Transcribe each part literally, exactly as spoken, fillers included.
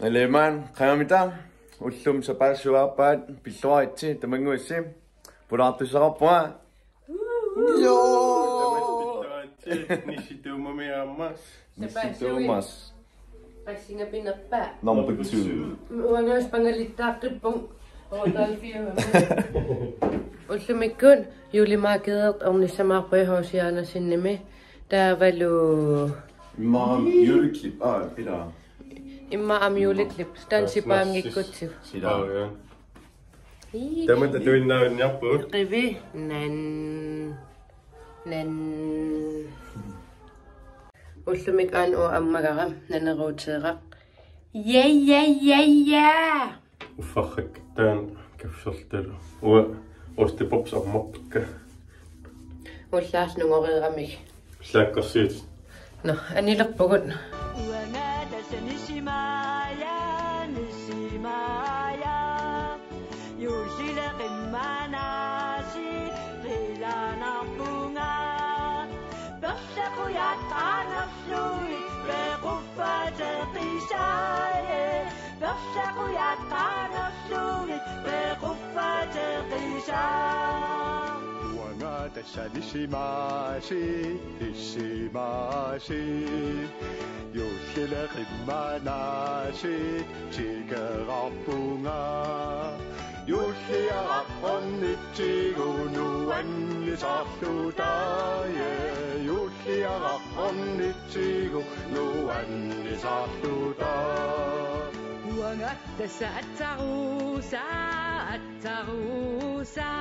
Aleman, qangamita, ullumi sapaassuaappaat, pilluaritsi, tamannguassi, pulaartussaqarpunga. Joo! Nissituumami aamma. Nissituumas. Passinga pinerpa. Number two. Uangaas pangalittaaqqippunga. Otalfiu. Ullumikkut julemarked ornissamaarpoq H C Andersenimi. Taavalu. Immaqa aamma juleklip, aa, ila. Immaqa aamma juleklip. Dansipaanngikkutsigu. Ila. Aa, ja. Ii. Tamat atuinnaavinniarpugut. Qivi. Nan. Nan. Ullumi aana uanga ammagara naneruuteeraq. Ja, ja, ja, ja. Uffarrakkattaaq kafsortalu. Uanga ostepops ammarpakka. Ullaaq nungoreeramik. Slakkersiit. Nå, anilerpugut. Uanga tassa Nissimi, Nissimi. Juullile qimmanaasi qilaanarpunga. Perlaqujat qanerlugit pequffateqisai. Perlaqujat qanerlugit pequffateqisai. Uanga tassa Nissimi, Nissimi. Juullile qimmanaasi tikerarpunga. Juulliaraq ornitsigu nuannisarluta, ja. Juulliaraq ornitsigu nuannisarluta. Uanga tassa Atsarusa, Atsarusa.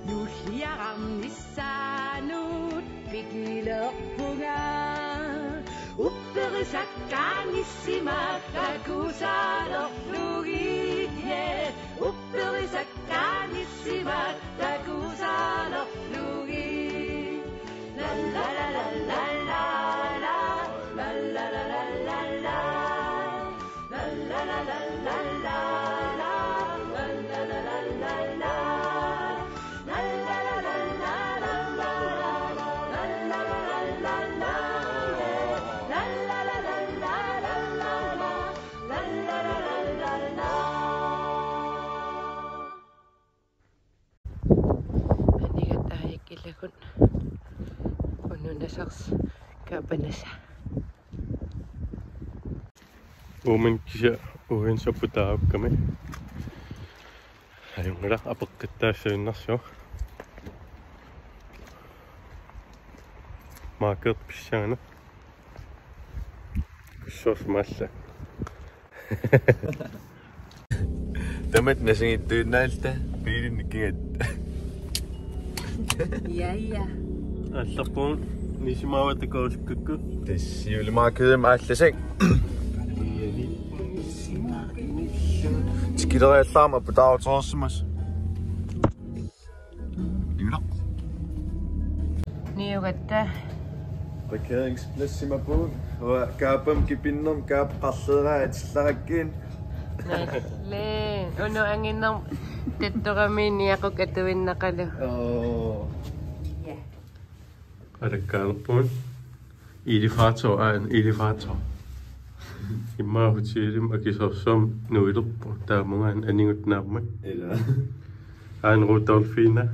Juulliaraq nissaanut pikilerpunga. Upperisakka Nissimat takusalerlugit, ja. Upperisakka Nissimat takusalerlugit. La la la la la la. La la la la la la. Anigattaaq ilagut unnunarsarsi kaapanasa. Uumin kisianni uagut saputaaukkami. Ajunngilaq apeqqattaassavinnarsivoq. Marked pissangana. Kussoorsimaalla. Tamat nasinngittuinnaalluta biilinni kigat. Ja, ja. Aallarpugut Nissimi takorusukkakku. Tassa julemarkedimi aallasakka. Tikileriallaarmat aputaarutereersimasoq. Niueraq. Niugatta. Parkeringspladsimappugut. Uanga kaapamik kipinnermik kaapa qarleeraa atillarakkit. Nalliin. Uno anginermut tattoramiinniaquk atuinnaqalu. Oo. Ja. Alakkaalerpugut. Elevator, aa, elevator. Immaqa hotelimi akisoorsuarmi nuilerpoq taamunga anigut naammat. Ila. Aana Rudolfina.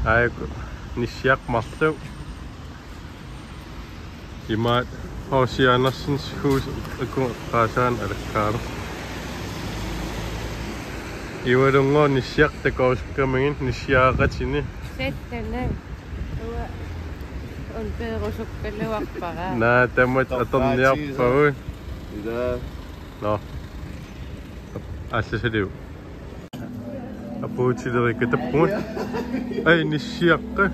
Aajuku nissiaq marluk. Imaattoq H C Andersens hus, aku qaasaanga alakkaalerpoq. Ivalunnguaq nissiaq takorusukkamigit nissiaqatini. Settene. Uanga unpeerusukkaluarpara. Naa, tamat atorniarpagut. Ila. Nå. Aallasaliu. Apuutilerikatappugut. Ai, nissiaqqat.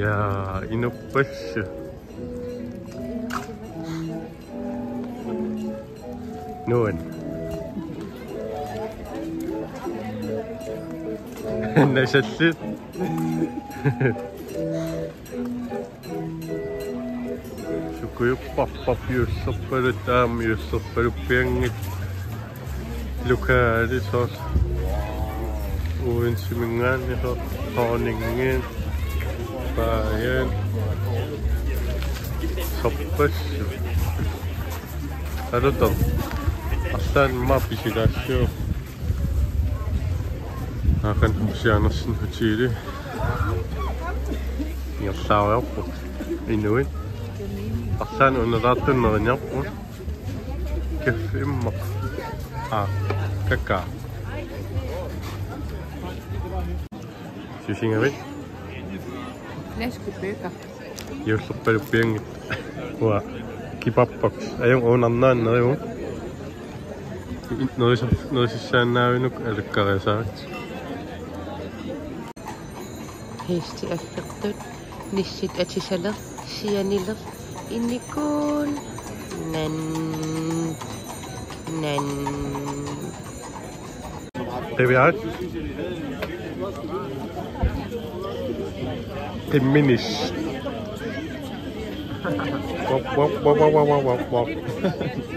Ja, inuppassuit. Nuann. Nasallit. Sukujuppara juullerpaluttoq aamma juullerpaluppianngitsoq. Lokale soorlu. Orangemingaanniit, honningit, paajaat, sorpassuit. Alutornaq. Arlaannik pisilaassuuvoq. Akan Sianersen Hoteli. Ingerlaariarput. Inuit. Arlaannik unnerlaartunik neriniarput. Kaffi immaqa. Aa, kakao. Sisingavit. Flaskebøger. Juullerpaluppianngitsoq. Uanga kebabbox. Ajunngilaq, uunarnaanna nerivoq. Nerisas-, nerisassaannaavinnuk alakkariasaarput. Hesti affertut, nissit atisalersoq, sianilersoq, inikkuun. Nan. Nan. Qiviaat. Qimminis. Wap, wap, wap.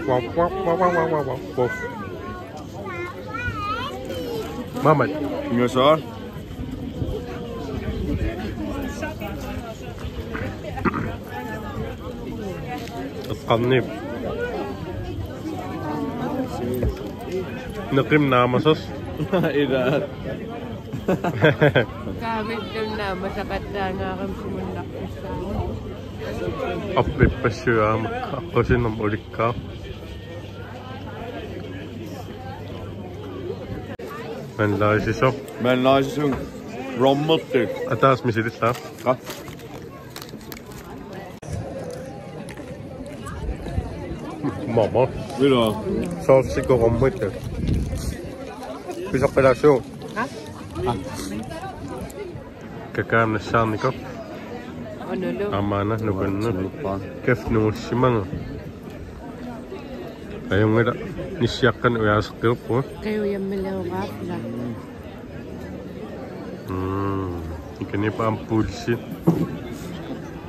Wap, wap, wap. Mamat. Ingasaa. Eqqarniippoq. Neqimik naamasasoq. Ilaa. Kaavillunga naamasaqattaangaarami sumunnarpassuit. Appippassuit aamma aqqusinermi ulikkaarput. Maannaasisoq. Maannaasisoq. Rommertik. Ataaseq misilillugu. Qa? Mama. Mira. Sovsikoq rommertik. Pisoqqilaassuugut. Qa? Kakao nassaarnikoq. Unulu. Aamma una nukanneq. Kaffi nungussimanga. Ajunngilaq, nissiaqqanik ujaaseqqiuppugut. Qiujammileoraapla. Mm. Ikani pampulsi.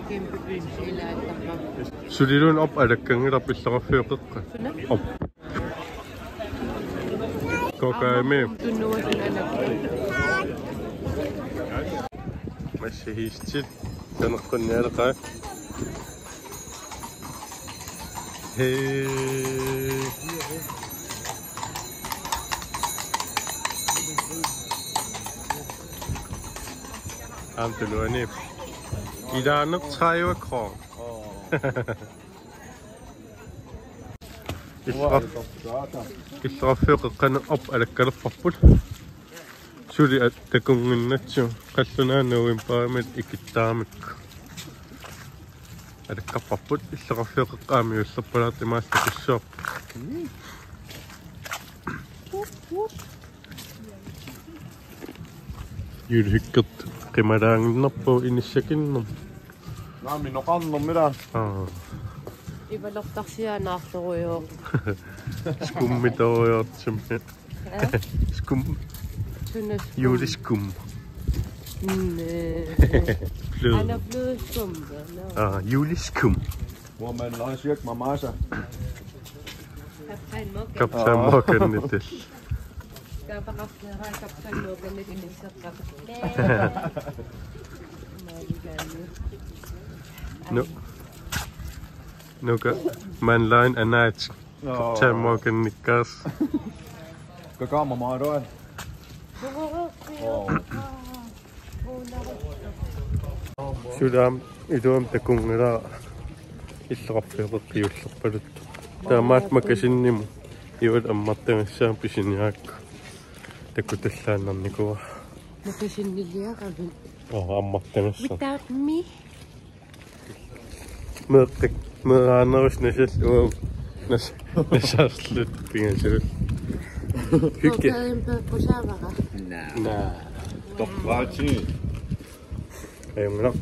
Kæmpe pølse ilaallarpara. Suliluunniit op alakkanngilarput illoqarfiup qeqqa. Suna? Op. Kokaimi. Tunnuasunalak. Massakkut hiistit. Kaneqqunnialeqaat. Hej. Aamma tuluani. Ilaaneq tredive kroner. Illoqar-, illoqarfiup qeqqani op alakkalerparput. Suli at-, takunnginnatsigu qallunaat novembarimit ikittaramikku. Alakkarparput illoqarfiup qeqqa aamma juullerpalaartumik takussavarput. Julehyggit qimalaannginnarpagut inissakinnermut. Naamik noqarnermik ilaa. Aa. Ivalertarsiaq naarlorujooq. Skummitorujoortumik. Aa. Skum. Suna skum? Juleskum. Mm, øh. Blød. Han er blevet skum, ja, nå. Aa, juleskum. Hvor man også ikke mamasa. Kaptajn Morgan. Kaptajn Morgan, det. Nu. Nuka. Maannalu anaat. Joo. Kaptajn Morgan nikkaas. Kakao mamaroa. Suli aamma iluamik takunngilara illoqarfiup qeqqa juullerpaluttoq. Taamaattumik makasinnimut ivalu ammartagassaaq pisiniarakku. Takutallaannarnikuuara. Makasinniliaravit? Oo, ammartagassaaq. Without me? Meeqqat, meeraanerusut nasallugu, nas-, nasarlutik pingasuullutik. Hygge. Fortadin peqqusaavara. Naa. Naa. Torraati. Ajunngilaq.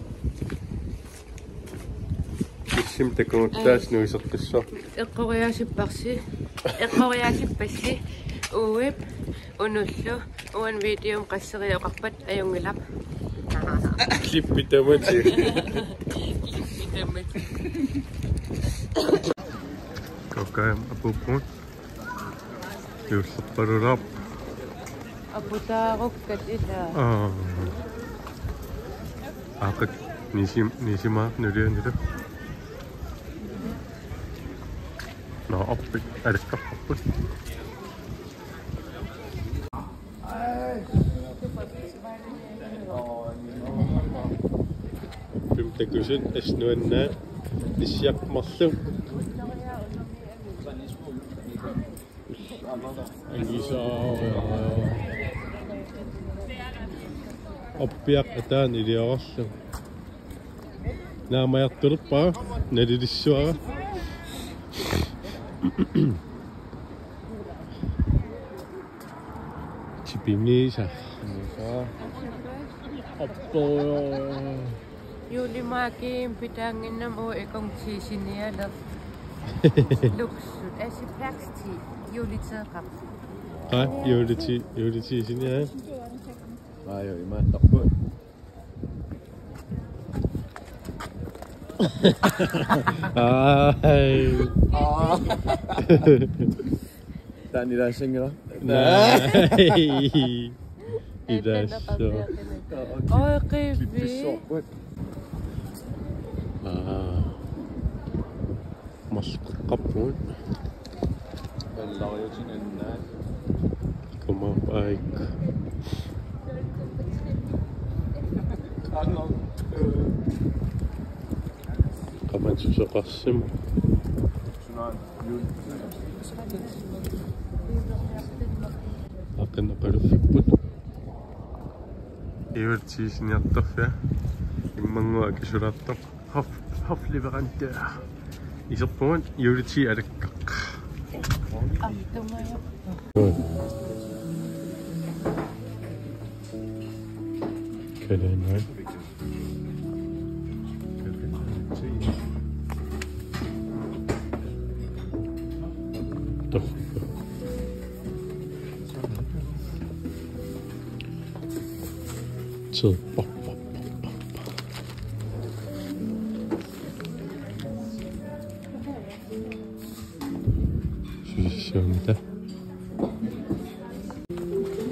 Issim takuguttaassi nuiseqqissaaq. Eqqoriaasipparsi. Eqqoriaasippassi. Uip. Unullu. Uani videomi qasseriarpat ajunngilaq. Klippi tamati. Klippi tamati. Kokaim apuupput. Juullerpalulaarpoq. Aputaarukkat ilaa. Aa. Aaqqat nisim-, nisimaaq nulianilu. Nå, oppi, alakkarparput. Pim takusut asnuanna issiaq marluk. Angisaa. Oppiaq ataani iliorarlugu. Naamajartulerpara, nalilissuara. Tipiniisa. Oppo. Juulimaakimik pitaannginnami uagut ikunngisaanngilagut. Luksus. Asi plaksiti. Juuliteeqarpoq. Aa, juuliti, juuliti sini, aa. Aa, jo, imaattarput. Ai. Aa. Taanna ilaassanngilaq. Naa. Ilaassooq. Oi, qivvi. Klippissorput. Aa. Marluk qeqqarpugut. Allariutinannaat. Come on, bike. Qamatsuseqarsimavoq. Aqinneqaluffipput. Ivertisiniartarfia. Immannguaq akisulartoq. Hof, hofleverandør. Iserpugut juuliti alakkaq. Kalana. Tid. Susissiamita.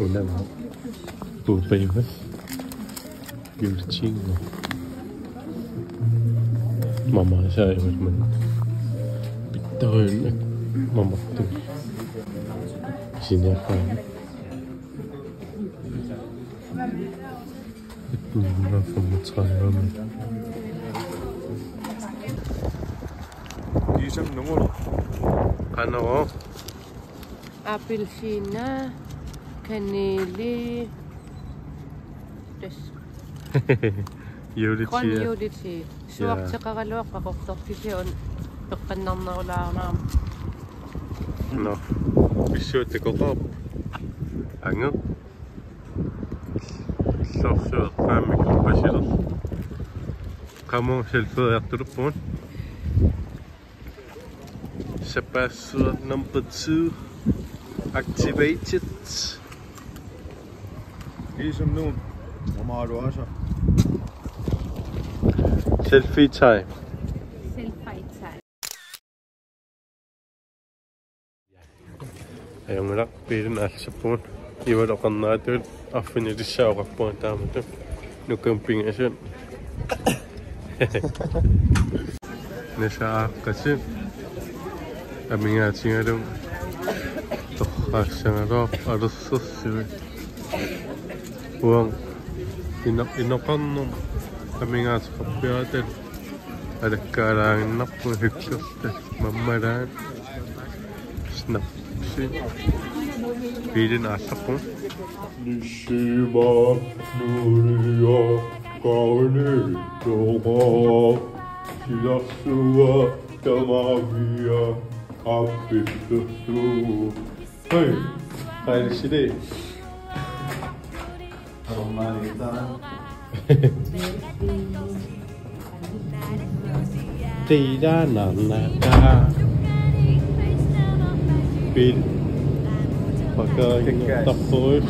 Una puupaimas. Juulitiinngooq. Mama saayumat man. Pittoriunnak mamartu. Siniaqqaani. Nitten hundrede og femogtredive. Ligesom nogen. Qanoq? Appelsiina, kaneli, tassa. Juuliti. Grøn juuliti. Ja. Suarteqaraluaq qaqortortisiun peqqannarnerulaarnaam. Nå. Pissuutit koqaap. Angu. Illorsueqqaammik oqasilerlugu. Qamuuna selfieertulerpugut. Sapaassuaq number two activated. Ligesom nu. Hvor meget du også. Selfie time. Selfie time. Ajunngilaq, biilini aallarpugut. Ivalu oqarneratut arfinilissaa oqarpunga taamatut. Nukkamik pingasut. Nasa aaqqasi. Amigaatigalugu. Torraassagaluarpoq alersersuit. Uanga ino-, inoqarnermut amigaateqarpiaratalu alakkaalaaginnarpunga hyggelerluta mammalaat snapsi. Biilini aallarpugut. Nissima nulia kaunitoqa silarsua tamavia appittertu. Hej, hej, Sili. Tiilaannaannaata. Biil. Pakaaginnartarpugut.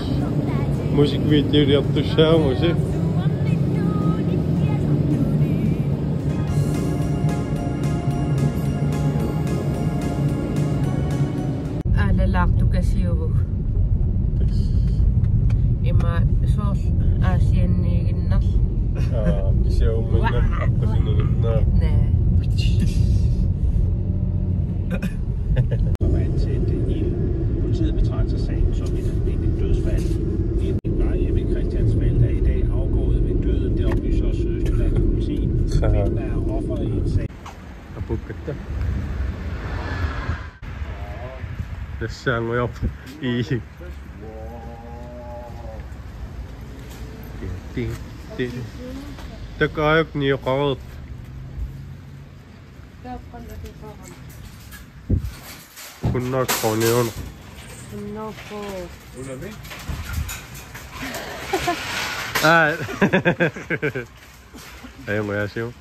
Musikvideoliortussaavusi. Aalalaartukasiuvugut. Aasianniiginnarlu. Aa, kisianni uummanna aqqusineqarnera. Naa. Politiet betragter sagen som et almindeligt dødsfald. En plejehjem i Christiansfeld er i dag afgået ved døden. Det oplyser Sydøstjyllands politi. Finder offeret i en sag. Apukkatta. Nassaanngujorpoq. Ii. Ti, ti, ti. Takaajuk nioqareerpoq. Hundrede kroner. Hundrede kroner. Aa. Ajongujaasiuk.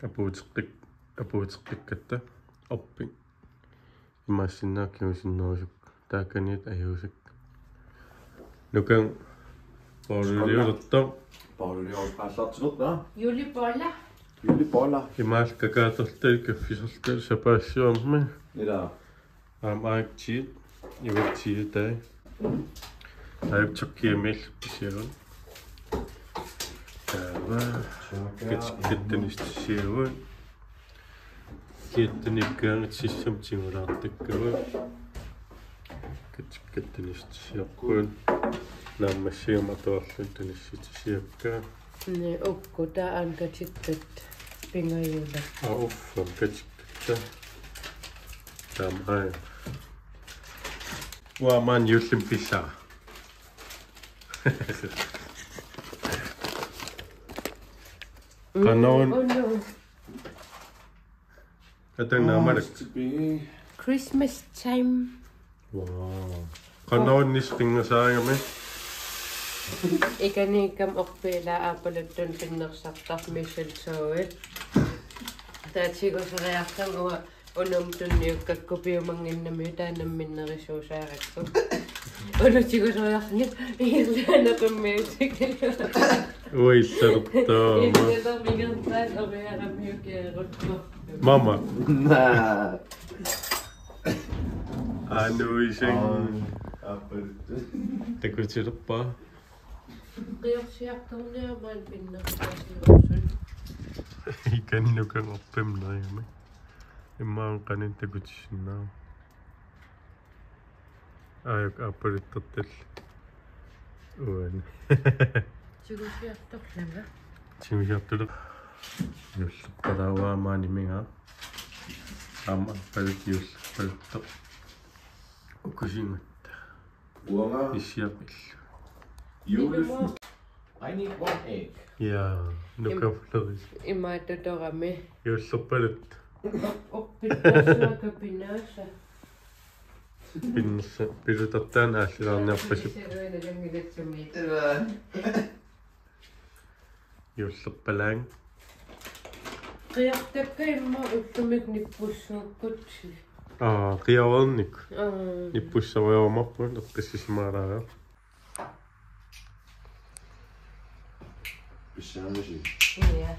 Apuuteqqik-, apuuteqqikkatta orpik. Imaassinnaavoq kingusinnerusukku. Taakaniit ajuusakka. Nukan bolleliortoq. Bolleliortoq qaallartilerpaa. Julebolli. Julebolli. Imaal kakaatorluta kaffisorluta sapaassuarmi. Ila. Aamma aajuku. Ivatsigit tai. Aajuku tyrkiamik pisiarun. Taava. Katikkattanik pisiarun. Kiattanikkaangat sissam tigulaartakkavut. Katikkattanik pisiarput. Naammassigaangat atuarluni tunissutisiakka. Ni ukku taanna katikkat pingajula. Aa, uffa katikkatta. Taamai. Uanga maani juullimi pissaa. Qanoq? Oh, no. Atanna amalak. Must be Christmas time. Wow. Qanoq nissaq qinngasaarigami? Ikanikkami orpik ila aappaluttunik pinnersartarpoq mistletoe. Taava tiguseriarlunga uanga unumi tunniukkakku piumannginnami taanna minnerisuusaarakku. Uanga tiguseriarlunga igerlaanaqimmiutik. Uanga illartaama. Igerlaanaqimmiutik oriaramiukiarutto. Mama. Naa. Anuisang. Aa, aappaluttoq. Takutilerpaa. Qiorsiartorniarmaan pinnerpaasiussut. Ikannukang orpimneriami. Immaqa qanoq takutissinnaava. Aajuku aappaluttortallit. Uani. Tigusiartorlanga. Tigusiartorlanga. Juullerpalaavoq maani iminga. Aamma aappaluttoq juullerpaluttoq. Ukusingatta. Uanga. Issiaq illu. Juulli. I need one egg. Ja, nu Im-, kan flyde. Imaattutorami. Juullerpaluttoq. Op-, oppittaasuakka pinaasa. Pinnersa-, pilutartaanna aallilaarniarpasippoq. Juullerpalaaq. Qiortakka immaqa ullumikkut nippussuukkut. Aa, qiornikkut. Aa. Nippussarujorumaarput eqqissisimaarlanga. Pissaamisi. Ja.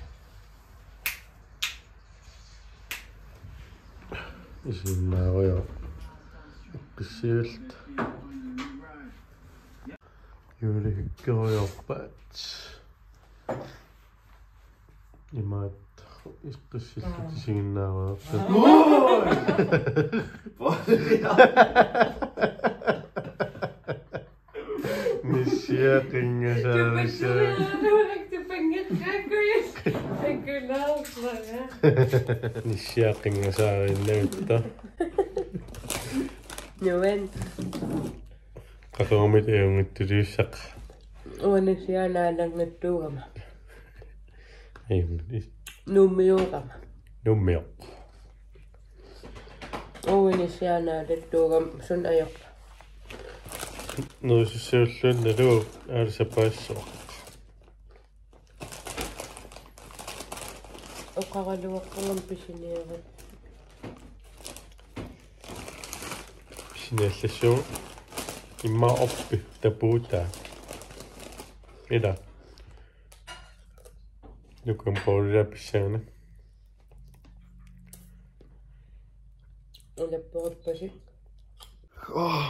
Isiginnaarujoq. Eqqissigalugit. Juulehykkerujoorpaat. Imaattoq eqqissillutit isiginnaarujoorput. Nissiaq qinngasaarissavaat. Nissiaq qinngasaarinnavittoq. Nuan. Qasuumit ajunngitsuliussaq. Uani sianaalanngitsuugama. Ajunngit. Nuummiugama. Nuummioq. Uani sianaalattuugama sun ajorpa. Nuusussiulluunnalu aalisapaassooq. Oqaraluarpunga pisiniaruk. Pisiniallassuunga immaqa orpik tapuutaa. Ila. Nukan Paulila pissaana. Ulapporuppasi. Åh.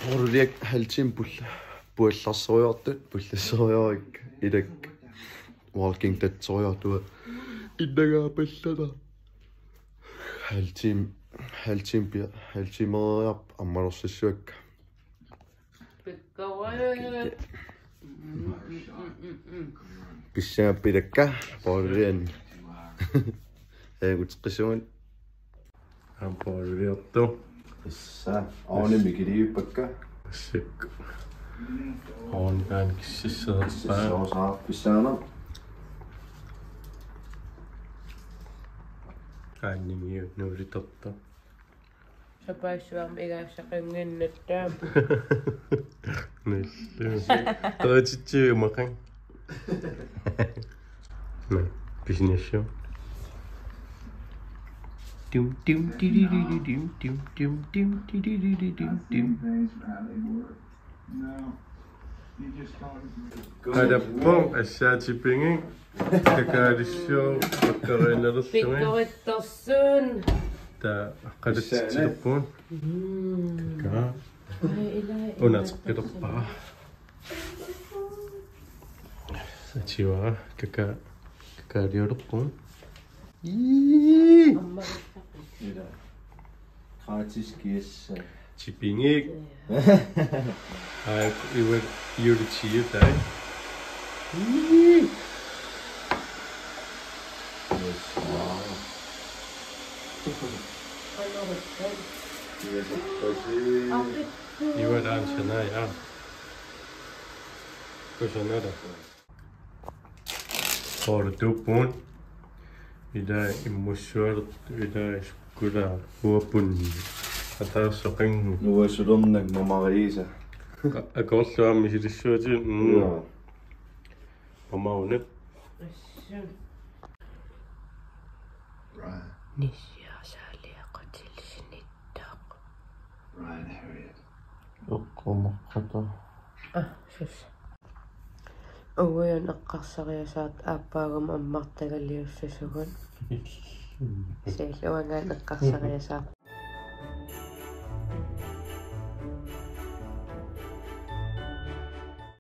Pauliliak halv time pulla. puallarsoriartut, pullarsoriarik ilak Walking Dead-soriartua innagaapallata. Halv time, halv time pia, halv time ammarsussavakka. Pikkorik. Pissangappilakka, Paululian. Ee, uteqqissuun. Aamma Paululiortoq. Issa, aani mikiliippakka. Assik. Aani kaan kississeerpaa. Kississeerpaa, pissaana. Aanningiu nuulitortoq. Sapaassuarmi igaassaqannginnatta. Nillu. Toititsiumaqan. Nå, pisiniassuu. Tum, tum, tididididum, tum, tum, tum, tididididum, tum. Qalappoq assaatipigik kakaalissuaq makkariinnalerlugit. Pikkorittorsuun. Taava qalatsitsilerpugut. Mm. Kakaa. Ai, ilaa, ilaa. Unateqqilerpara. Sativa kaka kakaaliulerpugut. Ii. Amma. Ilaa. Gratis kiassa. Tipigik. Ai, iwa iulitsiutai. Yes, wow. Yes, tasi. Iwa dan sanai, ah. Kusanara. Soorlutuupput. Ilaa immussualertut, ilaa sukkulaat, uagut ataasiaannarlugu. Nuasulornak mamariisa. Ka-, akoorluarmi silissuatit, mm. Joo. Mamaunit. Nissiasaaliaqutili sinittoq. Ryan Harriet. Eqqumaqqata. Ah, sus. Uagut eqqarsariasaartut aappaagumut ammartagaliussasugut. Siullermik eqqarsariasaartut